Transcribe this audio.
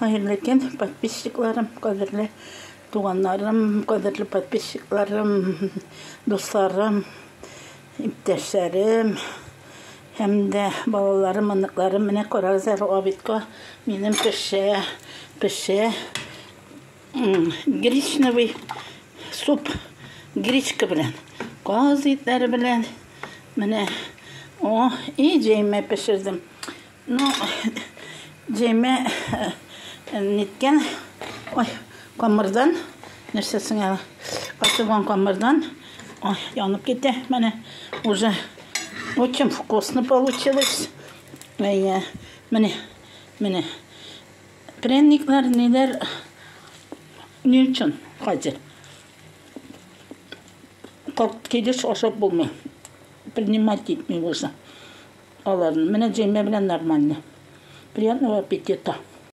Хәерле көн, подписчикларым, кадерле туганнарым, кадерле подписчикларым, дусларым, иптәшләрем һәм дә балаларым, оныкларым. Менә карагыз әле, обедка минем пешә, пешә гречневый суп, гречка белән, каз итләре белән. Менә, о, и җәймә пешердем. Ну, җәймә ниткән, ой, камырдан, нәрсәсең әле, катырган камырдан, ой, янып китә, менә, уже очень вкусно получилось. Әйе, менә, менә, пряниклар, ниләр, ни өчен хәзер? Корт килеш ашап булмый. Принимать итми уже. Аларны. Менә җәймә белән нормально. Приятного аппетита.